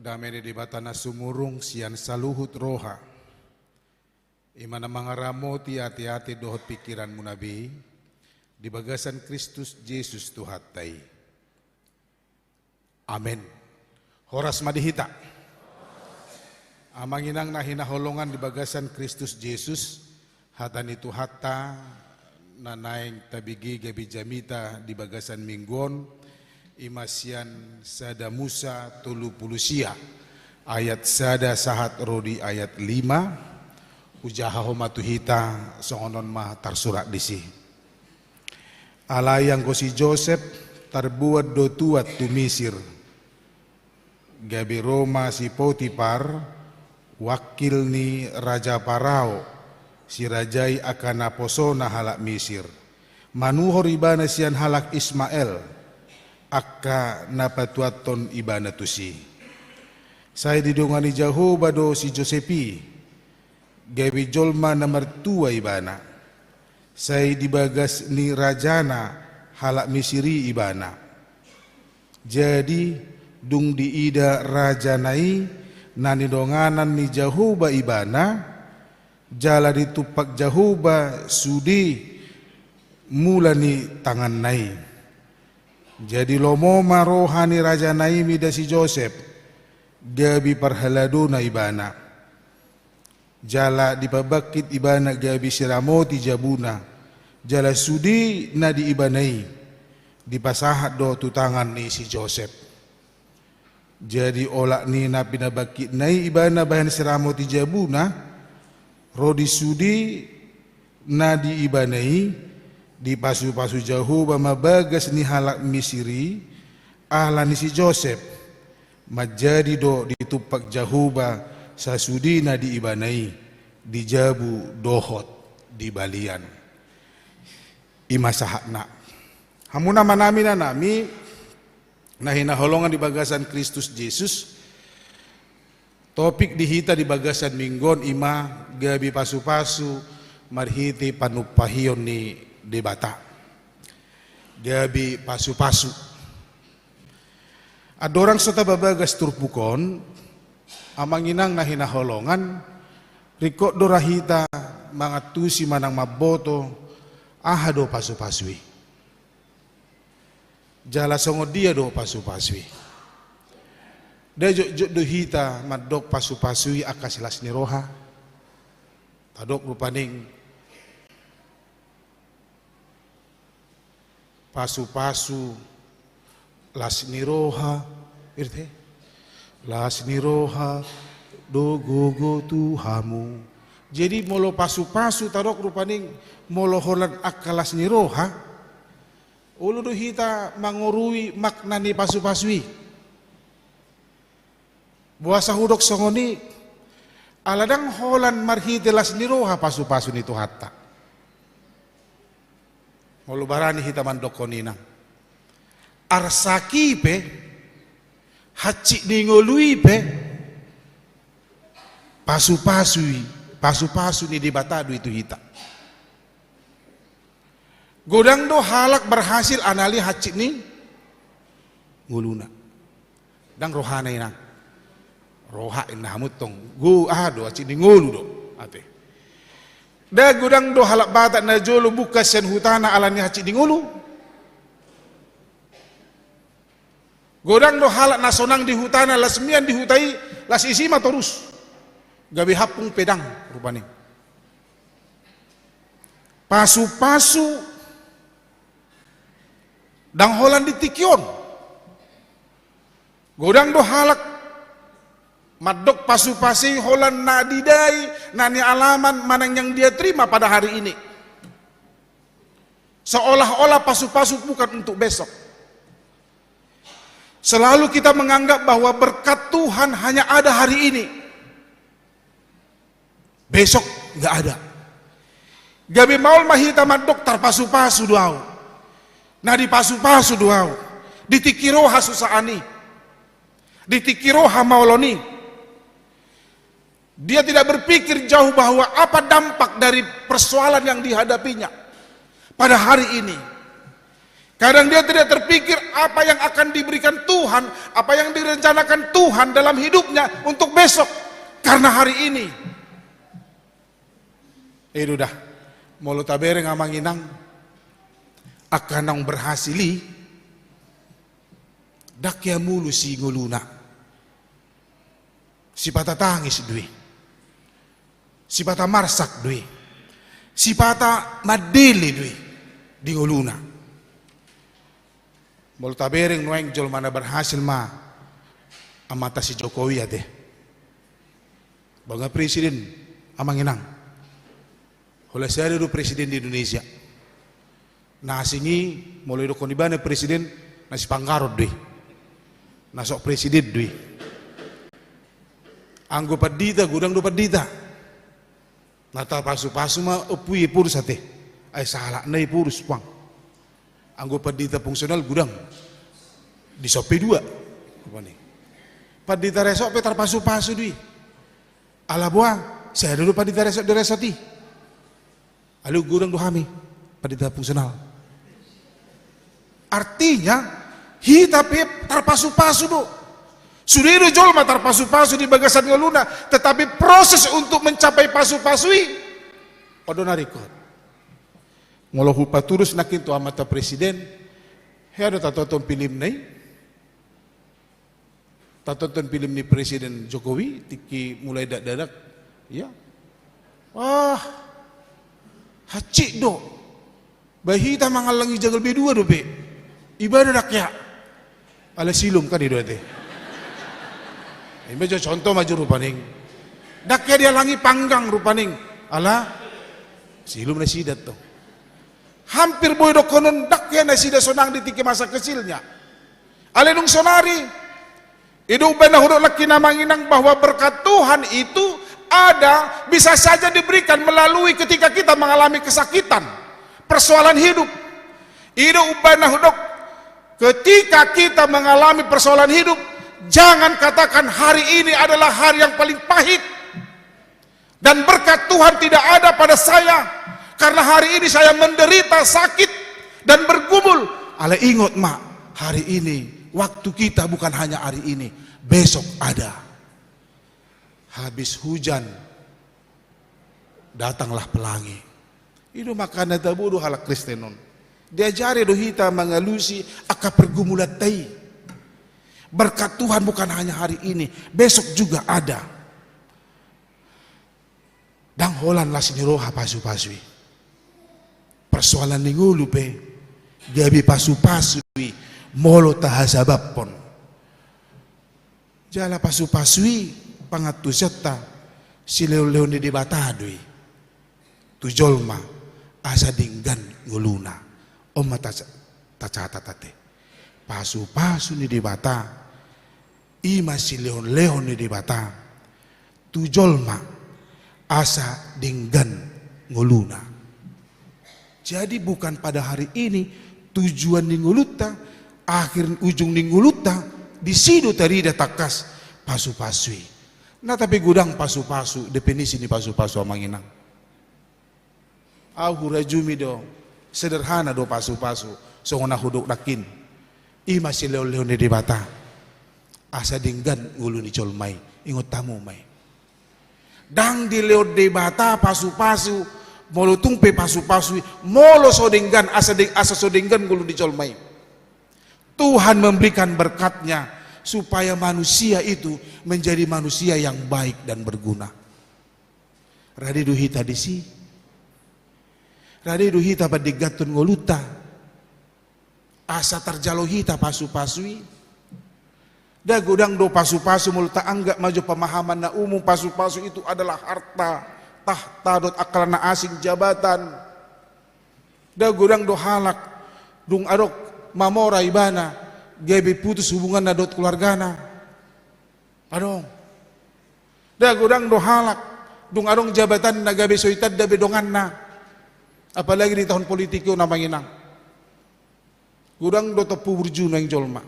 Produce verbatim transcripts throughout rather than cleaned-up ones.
Dame ni Debata na sumurung sian saluhut roha, i ma na mangaramoti ateate dohot pingkiranmuna be, di bagasan Kristus Jesus Tuhanta i. Amen. Horas ma di hita. Amang inang na hinaholongan di bagasan Kristus Jesus, hata ni Tuhanta na naeng tabege gabe jamita di bagasan minggu on, i ma sian Sada Musa tolu pulu sia, ayat sada sahat ro di ayat lima, hujahahon ma tu hita, songon on ma tarsurat disi. Alai anggo si Josep tarboan do tuat tu Misir. Gabe ro ma si Potipar, wakil ni raja Parao, sirajai angka naposona halak Misir. Manuhor ibana sian halak Ismael, angka na patuathon ibana tusi. Sai didongani Jahowa do si Josep i, gabe jolma na martua ibana. Sai di bagas ni rajana halak Misir i ibana. Jadi, dung diida rajana i na nidonganan ni Jahowa ibana, jala ditumpak Jahowa sude mula ni tanganna i. Jadi lomo ma roha ni rajana i mida si Josep, gabe parhaladona ibana. Jala dipabangkit ibana gabe siramoti jabuna, jala sude na di ibana i dipasahat do tu tangan ni si Josep. Jadi olat ni na pinabangkitna i ibana bahen siramoti jabuna, ro di sude na di ibana i, dipasupasu Jahowa ma bagas ni halak Misir i, ala ni si Josep, manjadi do ditumpak Jahowa sasudena di ibana i, di jabu dohot di balian. I ma sahatna. Hamu na manami na nami, na hinaholongan di bagasan Kristus Jesus, topik di hita di bagasan minggu on i ma gabe pasupasu marhite panumpahion ni Debata. Gabe pasupasu. Andorang so tababagas turpuk on, amang inang na hinaholongan, ringkot do ra hita mangantusi manang mamboto aha do pasupasu i. Jala songon dia do pasupasu i. Nda jotjot do hita mandok pasupasu i angka silas ni roha. Tadok rupani pasupasu las ni roha, erte? Las ni roha do gogo tu hamu. Jadi molo pasupasu tadok rupani molo holan angka las ni roha, olo do hita mangorui makna ni pasupasu i. Boasa hudok songon i? Ala ndang holan marhite las ni roha pasupasu ni Tuhanta. Molo barani hita mandokkon i, inang, arsak i pe, hansit ni ngolu i pe, pasupasu i, pasupasu ni Debata do i tu hita. Godang do halak berhasil ala ni hansit ni ngoluna. Ndang rohana, inang. Roha inna hamu tong. Go, aha do, hansit ni ngolu do. Ate. Nda godang do halak Batak na jolo bungka sian hutana ala ni hansit ni ngolu. Godang do halak na sonang di hutana, las mian di huta i, las isi ma torus. Gabe hampung pe ndang rupani. Pasupasu ndang holan di tingki on. Godang do halak mandok pasupasu i holan na didai, na nialaman, manang yang dia terima pada hari ini. Seolah-olah pasupasu bukan untuk besok. Selalu kita menganggap bahwa berkat Tuhan hanya ada hari ini. Besok nggak ada. Gabe maol ma hita mandok tarpasupasu do au. Na dipasupasu do au. Di tingki ro hasusaan i. Di tingki ro hamaolon i. Dia tidak berpikir jauh bahwa apa dampak dari persoalan yang dihadapinya pada hari ini. Kadang dia tidak terpikir apa yang akan diberikan Tuhan, apa yang direncanakan Tuhan dalam hidupnya untuk besok, karena hari ini. Eh, sudah. Molo tabereng, amang inang, angka naung berhasil i, ndang hea mulus i ngoluna. Sipata tangis do i. Sipata marsak do i. Sipata mandele do i di ngoluna. Molo tabereng nuaeng, jolma na berhasil ma amanta si Jokowi, ate. Baga presiden, amang inang. Holan sada do presiden di Indonesia. Na asing i, molo idokkon ibana presiden, na sipanggaron do i. Na sok presiden do i. Anggo pandita, godang do pandita. Na tarpasupasu ma Ompu i Epurus, ate. Ai sahalakna Epurus, puang. Anggo pandita fungsional godang. Di sop pe dua. Pandita resort pe tarpasupasu do i. Ala boha, sada do pandita resort di resort i. Alai godang do hami pandita fungsional. Artinya, hita pe tarpasupasu do. Sude do jolma tarpasupasu di bagasan ngoluna, tetapi proses untuk mencapai pasupasu i, on do na ringkot. Molo hupatudos nangkin tu amanta presiden, hea do tatonton filmna i. Tatonton film ni Presiden Jokowi, tingki mulai dakdanak, ya. Wah, hansit do. Ba hita mangallangi janggal B dua dope. Ibana ndang hea. Ala silom kan i do, ate. Ima jo contoh ma jo rupani. Ndang hea diallangi panggang rupani. Ala silom nasida tong. Hampir boi dohonon ndang hea nasida sonang di tingki masa kecilnya. Alai dung sonari, i do umbahen na hudok nangkin, amang inang, bahwa berkat Tuhan itu ada, bisa saja diberikan melalui ketika kita mengalami kesakitan, persoalan hidup. I do umbahen na hudok, ketika kita mengalami persoalan hidup, jangan katakan hari ini adalah hari yang paling pahit. Dan berkat Tuhan tidak ada pada saya, karena hari ini saya menderita sakit dan bergumul. Alai ingot ma, hari ini, waktu kita bukan hanya hari ini, besok ada. Habis hujan, datanglah pelangi. I do makana tabo do halak Kristen on. Diajari do hita mangalusi angka pergumulanta i. Berkat Tuhan bukan hanya hari ini, besok juga ada. Ndang holan las ni roha pasupasu i. Persoalan ni ngolu pe gabe pasupasu i molo tahasabamhon. Jala pasupasu i pangantusionta silehonlehon ni Debata do i tu jolma asa denggan ngoluna. On ma taca-, tacatat, ate. Pasupasu ni Debata i ma silehonlehon ni Debata tu jolma asa denggan ngoluna. Jadi bukan pada hari ini tujuan ni ngolunta, akhir ujung ni ngolunta, disi do tarida tangkas pasupasu i. Na tapi godang pasupasu, definisi ni pasupasu, amang inang. Au hurajumi do, sederhana do pasupasu, songon na hudok nangkin. I ma silehonlehon ni Debata asa denggan ngolu ni jolma i. Ingot hamu ma i. Ndang dilehon Debata pasupasu, molo tung pe pasupasu i, molo so denggan, asa deng-, asa so denggan ngolu ni jolma i. Tuhan memberikan berkat-Nya supaya manusia itu menjadi manusia yang baik dan berguna. Rade do hita disi. Rade do hita pandengganhon ngolunta. Asa tarjalo hita pasupasu i. Nda godang do pasupasu, molo taanggap ma jo pemahaman na umum, pasupasu itu adalah harta, tahta, dohot angka na asing, jabatan. Nda godang do halak dung adong mamora ibana gabe putus hubunganna dohot keluargana. Adong. Nda godang do halak dung adong jabatanna gabe so itanda be donganna. Apalagi di tahun politik on, amang inang. Godang do tompu burju nuaeng jolma.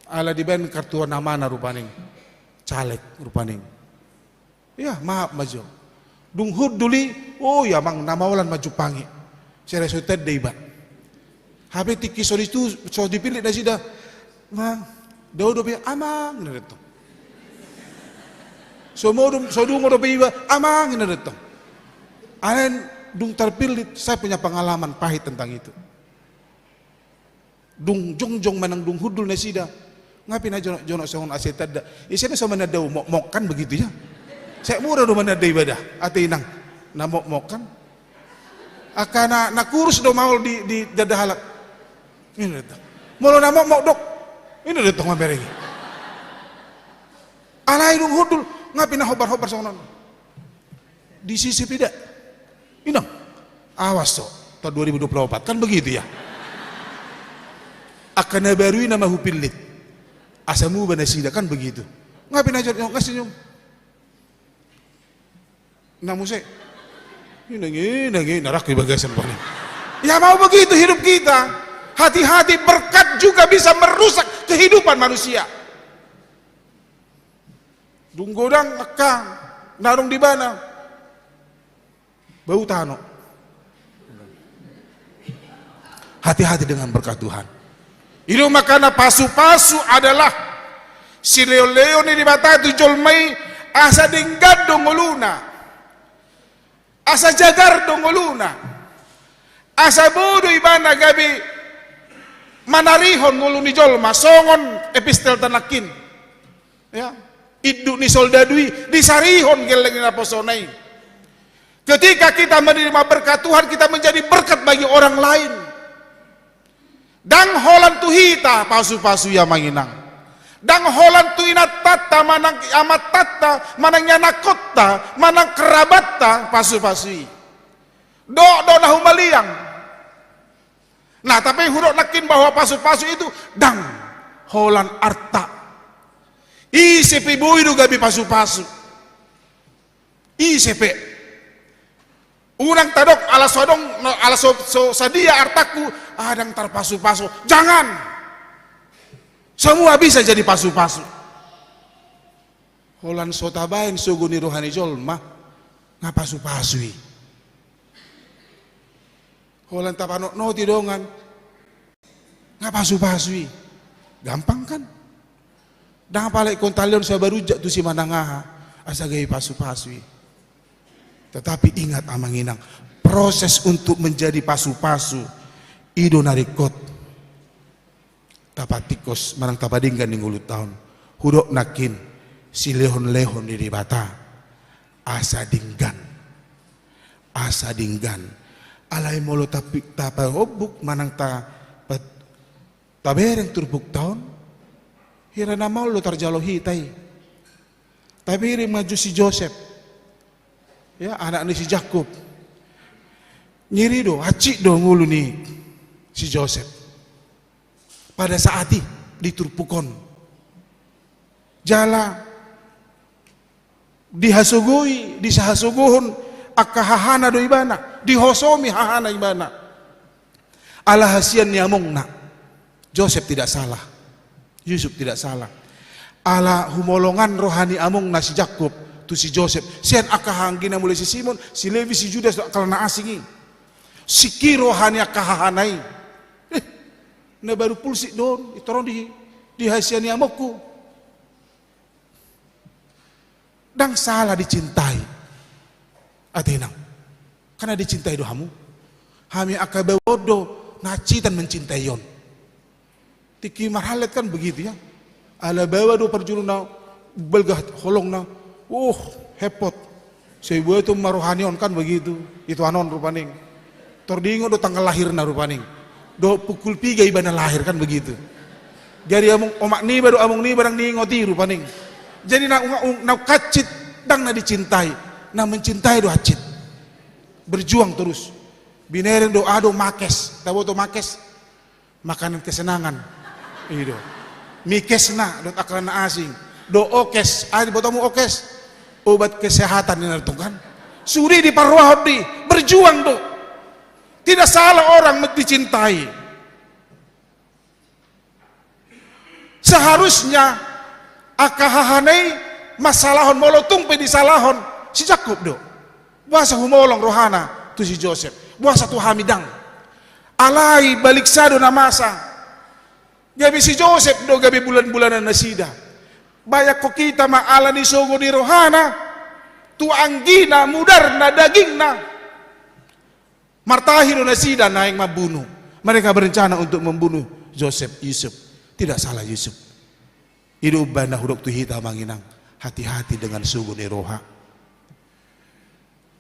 Ala dibaen kartu namana rupani. Caleg rupani. Ya, maaf ma jo. Dung hundul i, o ya, amang, na maolan ma jumpangi. Sere so itanda iba. Hape tingki so ditu, so dipillit nasida, "Mang, dao dope, Amang," ninna do tong. So modom, so dungo dope iba, "Amang," ninna do tong. Alai dung tarpillit, saya punya pengalaman pahit tentang itu. Dung jongjong manang dung hundul nasida, nga pe na jonok-jonok songon asa tanda. Ise na so mananda, mokmok kan begitu ya. Sai mura do mananda iba da, ate inang. Na mokmok kan. Angka na, na kurus do maol di, di dada halak. Ninna do tong. Molo na mokmok, dok, ninna do tong mambereng i. Alai dung hundul, nga pe na hombar-hombar songon on. Disisip i da. Inang, awas so, tahun dua ribu dua puluh empat, kan begitu ya. Angka na baru i nama hupillit. Asa muba nasida, kan begitu. Nga pe na jonok, nga senyum. Na muse. Inang, inang, inang, rangku i bagasan paling. Ya mau begitu hidup kita. Hati-hati, berkat juga bisa merusak kehidupan manusia. Dung godang angka na adong di ibana, bau tano. Hati-hati dengan berkat Tuhan. I do makana pasu-pasu adalah silehon-lehon ni Debata tu jolma i, asa denggan do ngoluna, asa jagar do ngoluna, asa boi do ibana gabe manarihon ngolu ni jolma, songon epistelta nangkin. Ya, induk ni soldadu i disarihon gelleng ni naposona i. Ketika kita menerima berkat Tuhan, kita menjadi berkat bagi orang lain. Ndang holan tu hita pasu-pasu i, amang inang. Ndang holan tu inantanta manang amantanta manang ianakkonta manang kerabatta pasu-pasu i. Dok do na humaliang. Nah, tapi hudok nangkin bahwa pasu-pasu itu ndang holan arta. Ise pe boi do gabe pasu-pasu. Ise pe. Unang tadok ala so adong, no, ala so, so sadia artangku, ah, ndang tarpasu-pasu. Jangan. Semua bisa jadi pasu-pasu. Holan so tabaen sogo ni roha ni jolma, nga pasu-pasu i. Holan tapanotnoti dongan, nga pasu-pasu i. Gampang kan? Ndang apala ingkon taleon sabarujak tu simanang aha, asa gabe pasu-pasu i. Tetapi ingat, amang inang, proses untuk menjadi pasu-pasu i do na ringkot. Tapatingkos manang tapadenggan di ngolunta on. Hudok nangkin, silehon-lehon ni Debata asa denggan. Asa denggan. Alai molo tapi tapahombuk manang ta, pa, tabereng turpukta on, hira na maol do tarjalo hita i. Tabereng ma jo si Josep, ya, anak ni si Jakkob. Ngeri do, hansit do ngolu ni si Josep pada saat i di turpuk on. Jala dihasogoi, disahasogohon angka hahana do ibana, dihosomi hahana ibana. Ala hasian ni amongna. Josep tidak salah. Yusuf tidak salah. Ala humolongan roha ni amongna si Jakkob tu si Josep. Sian angka haha anggina mulai si Simon, si Levi, si Judas, angka na asing i. Singkir roha ni angka hahana i. Eh, na baru pulsik do on, intor on di, dihasiani amongku. Ndang salah dicintai. Ate inang. Karena dicintai do hamu. Hami angka baoa on do na hansitan mencintai on. Tingki marhallet kan begitu ya. Ala baoa do parjolo na balga holongna. Uh, hepot. Sai boa tu ma roha ni on kan begitu. Ituan on rupani. Tor diingot do tanggal lahirna rupani. Dohot pukul piga ibana lahir kan begitu. Jadi among, omak niba dohot among niba ndang niingot i rupani. Jadi na, na, na hansit ndang na dicintai. Na mencintai do hansit. Berjuang terus. Binereng do, adong makes. Taboto makes. Makanan kesenangan. I do. Mikesna dohot angka na asing. Dohot okes. Ah, dibotomu okes. Obat kesehatan ninna do tong kan. Sude diparrohahon di, berjuang do. Tidak salah orang dicintai. Seharusnya angka hahana i mansalahon, molo tung pe disalahon si Jakkob do. Boasa humolong rohana tu si Josep? Boasa tu hami ndang? Alai baliksa do na masa. Gabe si Josep do gabe bulan-bulanan nasida. Bayangkon hita ma, ala ni sogo ni rohana tu anggina, mudarna, dagingna. Martahi do nasida naeng mambunu. Mereka berencana untuk membunuh Josep, Yusuf. Tidak salah Yusuf. I do umbahen na hudok tu hita, amang inang, hati-hati dengan sogo ni roha.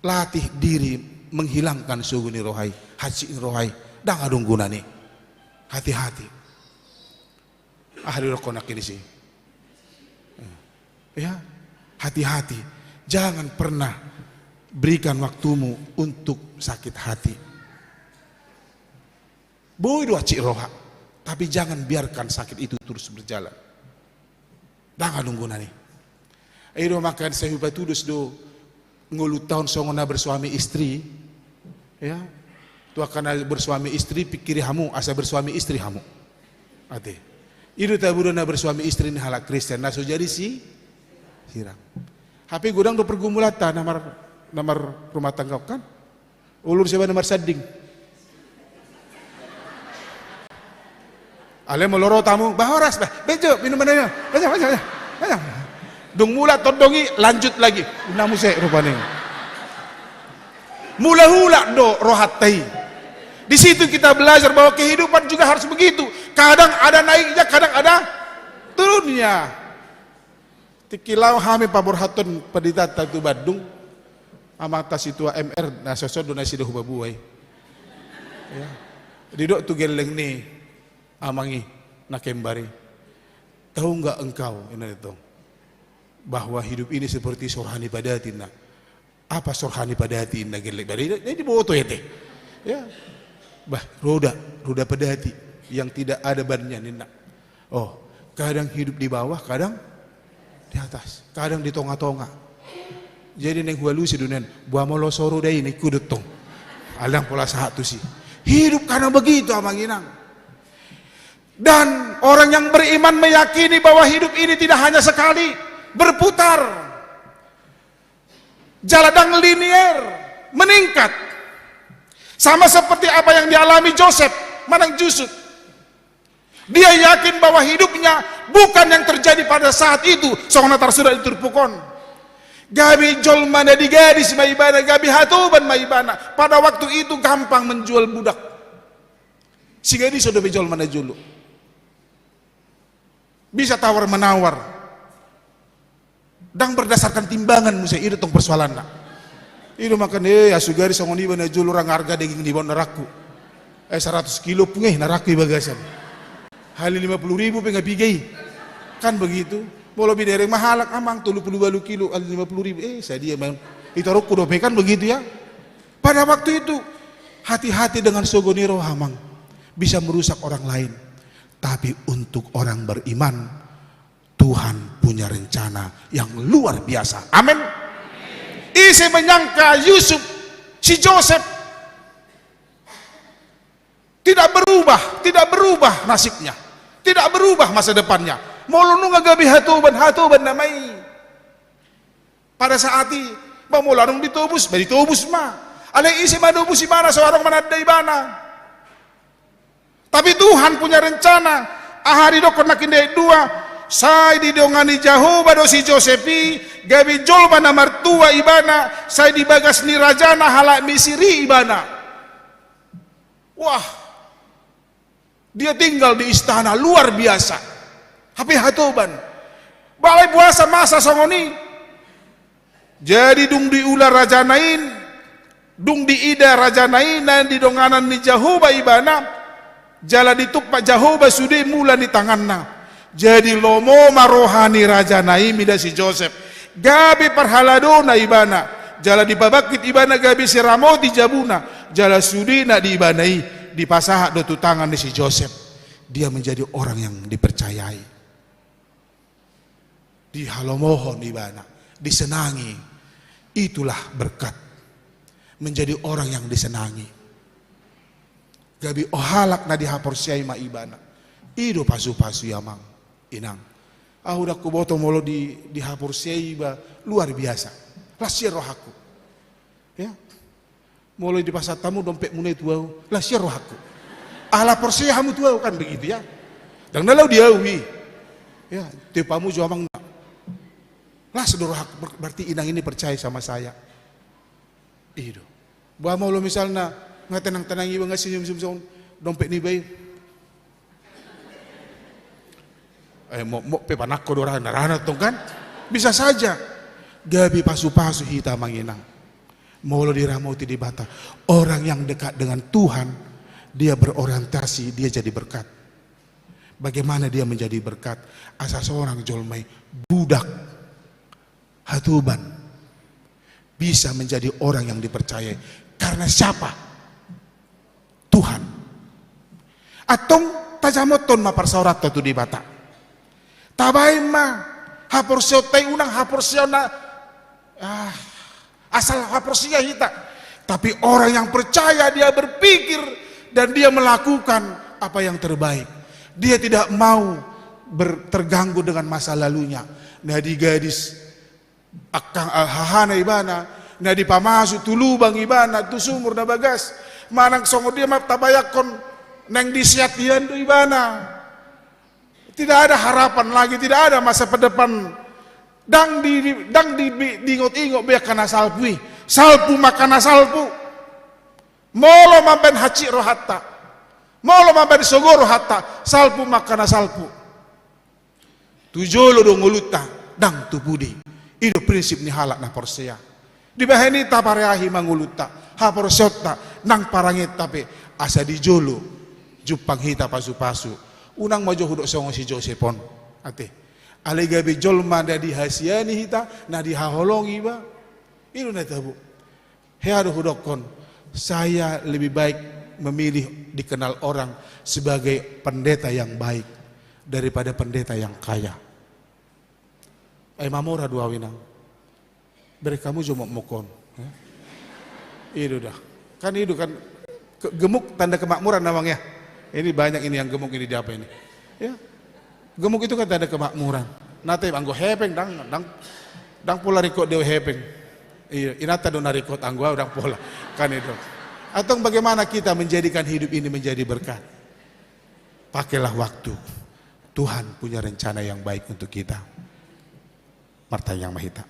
Latih diri menghilangkan sogo ni roha i, hansit ni roha i, ndang adong gunana i. Hati-hati. Ah, didokkon nangkin i si. Ya, hati-hati. Jangan pernah berikan waktumu untuk sakit hati. Boi do hansit roha, tapi jangan biarkan sakit itu terus berjalan. Ndang adong gunana i. I do makana sai hupatudos do ngolunta on songon na bersuami istri. Ya. Tu angka na bersuami istri, pikiri hamu asa bersuami istri hamu. Ate. I do tabuda na bersuami istri ni halak Kristen, na so jadi si sirang. Hape godang do pergumulanta na mar, na marrumah tangga on kan. Ulur siapa na marsanding. Ale molo ro tamu, bah horas, bah, bejo, minum mana ya? Bejo, bejo, bejo, bejo. Dung mulak tondong i, lanjut lagi. Na muse rupani. Mulak-ulak do rohanta i. Di situ kita belajar bahwa kehidupan juga harus begitu. Kadang ada naiknya, kadang ada turunnya. Tingki laho hami paborhathon panditanta tu Bandung, amanta situa M R, na soson do nasida hupaboa i. Ya. Didok tu gelleng ni amang i, na kembar i. Tahu nggak engkau, inna i tong, bahwa hidup ini seperti sorhani padati, inna. Apa sorhani padati, inna gelleng. Bah, dia, dia diboto ya, teh. Ya. Bah, roda, roda padati yang tidak ada bannya, ninna. Oh, kadang hidup di bawah, kadang di atas, kadang di tonga-tonga. Jadi naeng hualusi do nian, boha molo so roda i, ninna, ingkon do tong. Ala ndang pola sahat tusi. Hidup kadang begitu, amang inang. Dan orang yang beriman meyakini bahwa hidup ini tidak hanya sekali, berputar. Jala ndang linier, meningkat. Sama seperti apa yang dialami Josep manang Yusuf. Dia yakin bahwa hidupnya bukan yang terjadi pada saat itu, songon na tarsurat di turpuk on. Gabe jolma na digadis ma ibana, gabe hatoban ma ibana. Pada waktu itu gampang menjual budak. Sigadis do be jolma na jolo. Bisa tawar-menawar. Ndang berdasarkan timbangan muse, i do tong persoalanna. I do makana, eh, asu gadis songon iba na jolo, rang arga daging niba on, na rangku. Eh, seratus kilo pung, eh, na rangku i bagasan. Hali lima puluh ribu pe nga piga i. Kan begitu. Molo binereng ma halak, amang, tolu puluh ualu kilo, hali lima puluh ribu. Eh, sadia ma on. Ita rokku dope, kan begitu ya. Pada waktu itu, hati-hati dengan sogo ni roha, amang. Bisa merusak orang lain. Tapi untuk orang beriman, Tuhan punya rencana yang luar biasa. Amin. Ise menyangka Yusuf, si Josep, tidak berubah, tidak berubah nasibnya, tidak berubah masa depannya. Molo nunga gabe hatoban, hatoban nama i. Pada saat i, bah, molo adong ditobus, bah, ditobus ma. Alai ise manobus ibana, so adong mananda ibana. Tapi Tuhan punya rencana. Aha didokkon nangkin di ayat dua, sai didongani Jahowa do si Josep i, gabe jolma na martua ibana, sai di bagas ni rajana halak Misir i ibana. Wah, dia tinggal di istana, luar biasa. Hape hatoban. Bah, alai boasa masa songon i? Jadi dung diula rajana i, dung diida rajana i na nidonganan ni Jahowa ibana, jala ditumpak Jahowa sude mula ni tanganna. Jadi lomo ma roha ni rajana i mida si Josep. Gabe parhaladona ibana, jala dipabangkit ibana gabe siramoti jabuna, jala sude na di ibana i dipasahat do tu tangan ni si Josep. Dia menjadi orang yang dipercayai. Dihalomohon ibana, disenangi. Itulah berkat. Menjadi orang yang disenangi. Gabe halak na dihaporseai ma ibana. I do pasu-pasu i, amang, inang. Ahu ndang huboto molo di, dihaporseai iba, luar biasa. Las sian rohangku. Ya. Molo dipasahat hamu dompetmuna i tu ahu, las sian rohangku. Ala porsea hamu tu ahu, kan begitu ya. Ndang na laho di ahu i. Ya, tiop hamu jo amang na. Las do rohangku, ber-, berarti inang ini percaya sama saya. I do. Boha molo misalna, nga tenang-tenang iba, nga senyum-senyum songon dompet niba i. Eh, mok, mok pe panangko do ra, na ra na tong kan? Bisa saja. Gabe pasu-pasu hita amang inang. Molo diramoti Debata. Orang yang dekat dengan Tuhan, dia berorientasi, dia jadi berkat. Bagaimana dia menjadi berkat? Asa seorang jolma i budak hatoban bisa menjadi orang yang dipercayai. Karena siapa? Tuhan. Antong tajamothon ma parsaoranta tu Debata. Tabaen ma haporseaonta i, unang haporseaon na, ah, asal haporsea hita. Tapi orang yang percaya, dia berpikir dan dia melakukan apa yang terbaik. Dia tidak mau ber-, terganggu dengan masa lalunya. Na di gadis, angka, ah, hahana ibana, na dipamasu tu lubang ibana, tu sumur na bagas. Manang songon dia ma tabayangkon, naeng diseat hian do ibana. Tidak ada harapan lagi, tidak ada masa depan. Ndang di, di, ndang di, di, diingot-ingot be angka na salpu i. Salpu ma angka na salpu. Molo mambaen hansit rohanta. Molo mambaen sogo rohanta. Salpu ma angka na salpu. Tu jolo do ngolunta, ndang tu pudi. I do prinsip ni halak na porsea. Dibahen i tapareahi ma ngolunta, haporseaonta, nang parangeanta pe, asa di jolo jumpang hita pasu-pasu. Unang ma jo hudok songon si Josep on. Ate. Alai gabe jolma na dihasiani hita, na dihaholongi iba. I do na tabo. Hea do hudokkon, saya lebih baik memilih dikenal orang sebagai pendeta yang baik daripada pendeta yang kaya. Ai mamora do au inang. Bereng hamu jo mokmok on. Ya. I do da. Kan i do kan ke-, gemuk tanda kemakmuran namanya. Ini banyak ini yang gemuk ini di apa ini. Ya. Gemuk itu kan tanda kemakmuran. Nate anggo hepeng ndang, ndang, ndang pola ringkot do hepeng. Iya, inanta do na ringkot, anggo au ndang pola. Kan i do. Antong bagaimana kita menjadikan hidup ini menjadi berkat? Pakailah waktu. Tuhan punya rencana yang baik untuk kita. Martangiang ma hita.